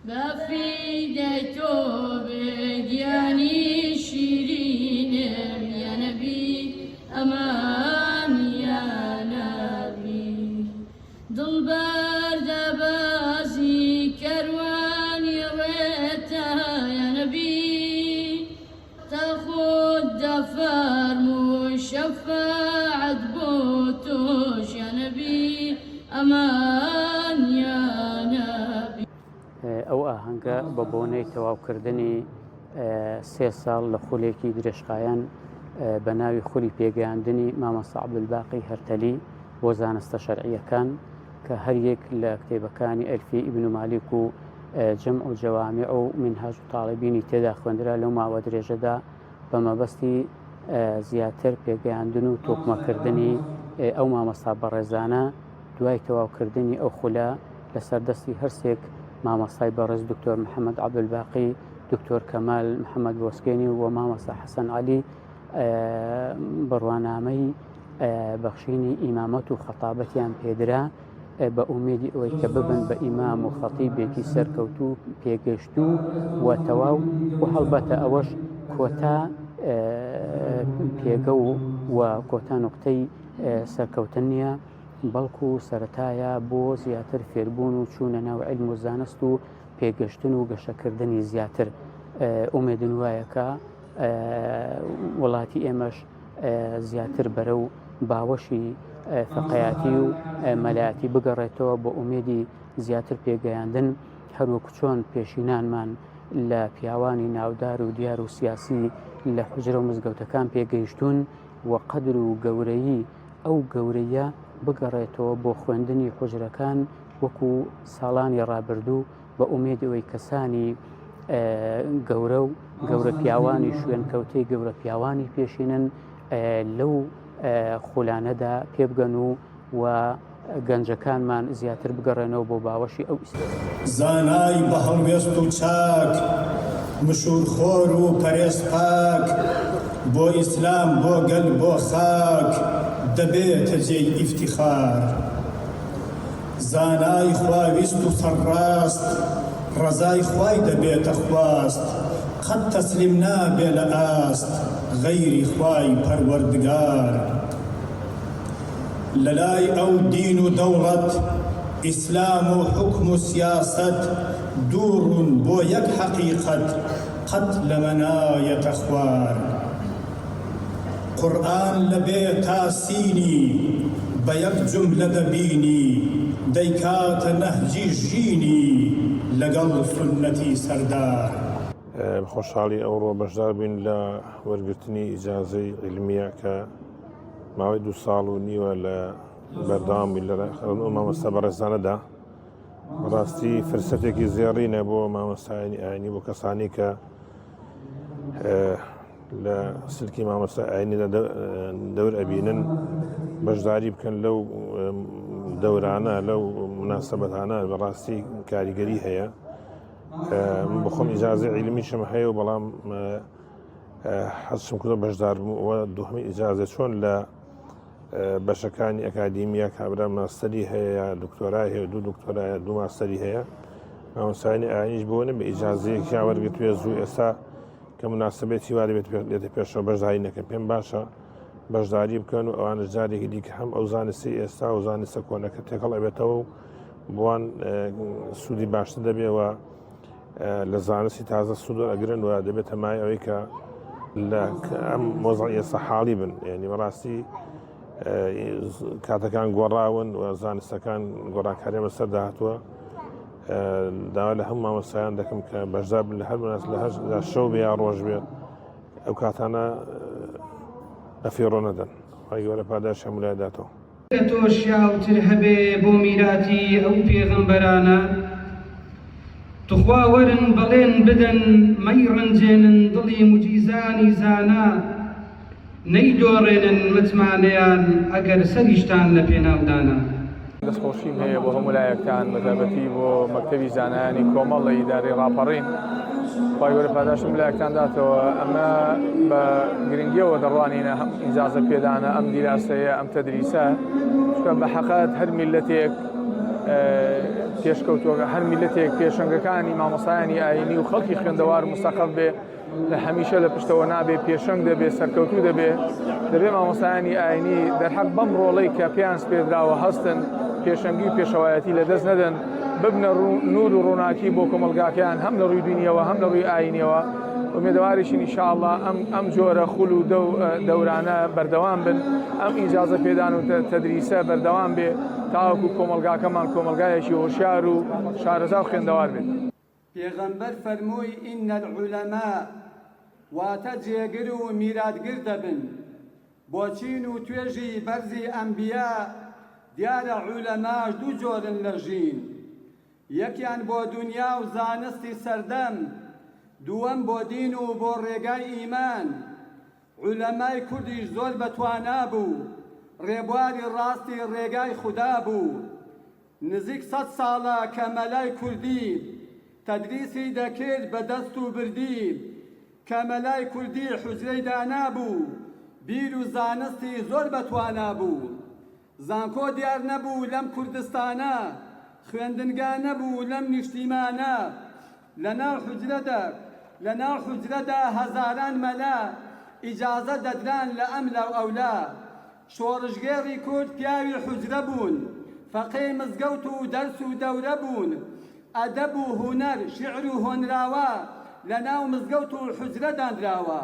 بە فیدای تۆ بێ گیانی شیرینم یا نەبی ئەمان یا نەبی دڵ بەردە بازی کەروانی ڕێتە یا نەبی تا خۆت دەفەرمووی شەفاعەت بۆ تۆش یا نەبی ئەمان یا نەبی. ئەو ئاهەنگە بە بۆنەی تەواوکردنی سێ ساڵ لە خولێکی درێژخایەن بە ناوی خولی پێگەیاندنی مامۆستا عەبدولباقی هەرتەلی بۆ زانستە شەرعییەکان کە هەریەک لە کتێبەکانی ئەلفی ئیبن مالیک و جەمع و جەوامیع و مینهاج و تاڵبینی تێدا خوێندرا لەو ماوە درێژەدا بە مەبەستی زیاتر پێگەیاندن و تۆکمەکردنی ئەو مامۆستا بەڕێزانە دوای تەواوکردنی ئەو خولە لەسەر دەستی هەرسێک مامۆستای بەڕێز دکتۆر محەممەد عەبدولباقی، دکتۆر کەمال محەممەد بۆسکێنی و مامۆستا حەسەن عەلی بڕوانامەی بەخشینی ئیمامەت و خەتابەتیان پێدرا بە ئومێدی ئەوەی کە ببن بە ئیمام و خەتیبێکی سەرکەوتوو پێگەشتوو و تەواو و هەڵبەتە ئەوەش کۆتا پێگە و کۆتا نوقتەی سەرکەوتن نییە. بەڵکو سەرەتایە بۆ زیاتر فێربوون و چوونە ناو عیلم و زانست و پێگەشتن و گەشەکردنی زیاتر. ئومێدن وایە کە وڵاتی ئێمەش زیاتر بەرەو باوەشی فەقەیاتی و مەلایەتی بگەڕێتەوە بۆ ئومێدی زیاتر پێگەیاندن هەروەکو چۆن پێشینانمان لە پیاوانی ناودار و دیار و سیاسی لە حوجرە و مزگەوتەکان پێگەیشتوون و قەدر و گەورەیی ئەو گەورەیە بگەڕێتەوە بۆ خوێندنی حوجرەکان وەکو ساڵانی ڕابردوو بە ئومێدی ئەوەی کەسانی گەورە و گەورە پیاوانی شوێنکەوتەی گەورە پیاوانی پێشینن لەو خولانەدا پێبگەن و و گەنجەکانمان زیاتر بگەڕێنەوە بۆ باوەشی ئەو ئیسلامە. زانای بە هەڵوێست و چاک، مشوورخۆر و پەرێز پاک، بۆ ئیسلام بۆ گەل بۆ خاک، دەبێتە جێی ئیفتیخار. زانای خواویست و سەرڕاست، ڕەزای خوای دەبێتە خواست، قەت تەسلیم نابێ لە ئاست غەیری خوای پەروەردگار. لەلای ئەو دین و دەوڵەت، ئیسلام و حوکم و سیاسەت، دوو ڕوون بۆ یەک حەقیقەت، قەت لەمە نایەتە خوار. قورئان لە بێ تا سینی، بە یەک جوملە دەبینی، دەیکاتە نەهجی ژینی، لەگەڵ سوننەتی سەردار. بە خۆشحاڵی ئەوڕۆ بەشدار بووین لە وەرگرتنی ئیجازەی عیلمیە کە ماوەی دوو ساڵ و نیوە لە بەردەوام بووین لە ئەو مامۆستا بەڕێزانەدا بەڕاستی فرسەتێکی زێڕینە بۆ مامۆستایانی ئاینی بۆ کەسانی کە لە سلکی مامۆستا ئاینیدا دەور ئەبینن بەشداری بکەن لەو دەورانە لەو مناسبەتانە بەڕاستی کاریگەری هەیە من بخۆم ئیجازی عیلمیشم هەیە و بەڵام حەزم کردو بەشدار بوو ئەوە دوهمی ئیجازە چۆن لە بەشەکانی ئەکادیمیە کابرا ماستەری هەیە یا دکتۆرای هەیە دوو دکتۆرایە دوو ماستەری هەیە مامۆستایانی ئاینیش بۆ نەبێ ئیجازەیەکیان وەرگرتوێ زوو ئێستا کە مناسبەتی واری بێت لێتە پێشەوە بەشداری نەکەن پێم باشە بەشداری بکەن و ئەوانش جارێکی دیکە هەم ئەو زانستی ئێستا و زانستە کۆنەکە تێکەڵ ئەبێتەوە و بۆوان سوودی باشتر دەبێەوە لە زانستی تازە سوود ئەگرن و دەبێتە مای ئەوەی کە لە ئەم مۆزعی ئێستا حاڵی بن یعنی بەڕاستی کاتەکان گۆڕاون و زانستەکان گۆڕانکاریان بەسەردا هاتووە داوا لە هەموو مامۆستایان دەکەم کە بەشدار بن لە هەر مناس لە هەر شەو بێ یا ڕۆژ بێ ئەو کاتانە بەفیڕۆ نەدەن خوای گەورە پاداش هەموو لای داتەوە. لە تۆ شیاوتر هەبێ بۆ میراتی ئەو پێغەمبەرانە؟ توخوا وەرن بەڵێن بدەن مەیڕەنجێنن دڵی موجیزانی زانا، نەیدۆڕێنن متمانەیان ئەگەر سەریشتان لە پێناو دانا. دەستخۆشیم هەیە بۆ هەموو لایەکتان بەتایبەتی بۆ مەکتەبی زانایانی کۆمەڵ لە ئیدارەی ڕاپەڕین خوای گەورە پاداشت هەموو لایەکتان داتەوە ئەمە بە گرنگیەوە دەڕوانینە هەم ئیجازە پێدانە ئەم دیراسەیە ئەم تەدریسە چونکە بە حەقەت هەر میلەتێک. پێشکەوتووە هەر میلەتێک پێشەنگەکانی مامۆستایانی ئاینی و خەڵکی خوێندەوار موسەقەف بێ لە هەمیشە لە پشتەوە نابێ پێشەنگ دەبێ سەرکەوتوو دەبێ دەبێ مامۆستایانی ئاینی دەرحەق بەم ڕۆڵەی کە پێیان سپێردراوە هەستن پێشەنگی و پێشەوایەتی لەدەست نەدەن ببنە نور و ڕووناکی بۆ کۆمەڵگاکەیان هەم لە ڕووی دینیەوە هەم لە ڕووی ئاینیەوە ئومێدەواریشین ئینشاءاللە ئەم ئەم جۆرە خول و دەورانە بەردەوام بن ئەم ئیجازە پێدان و تەدریسە بەردەوام بێ تاوەکو کۆمەڵگاکەمان کۆمەڵگایەکی هۆشیار و شارەزا و خوێندەوار بێت. پێغەمبەر فەرمووی، ان العلماء، واتە جێگر و میراتگر دەبن بۆ چین و توێژی بەرزی ئەنبیا، دیارە عولەماش دوو جۆرن لە ژین، یەکیان بۆ دونیا و زانستی سەردەم، دووەم بۆ دین و بۆ ڕێگای ئیمان. عولەمای کوردیش زۆر بە توانا بوو، ڕێبواری ڕاستی ڕێگای خودا بوو. نزیک سەد ساڵە کە مەلای کوردی تەدریسی دەکرد بە دەست و بردی، کە مەلای کوردی حوجرەی دانابوو، بیر و زانستی زۆر بە توانا بوو. زانکۆ دیار نەبوو لەم کوردستانە، خوێندنگا نەبوو لەم نیشتیمانە. لە ناو حوجرەدا لە ناو حوجرەدا هەزاران مەلا ئیجازە دەدران لە ئەملا و ئەولا. شۆڕشگێڕی کورد پیاوی حوجرە بوون، فەقێی مزگەوت و دەرس و دەورە بوون. ئەدەب و هونەر، شیعر و هۆنراوە لە ناو مزگەوت و حوجرە دانراوە.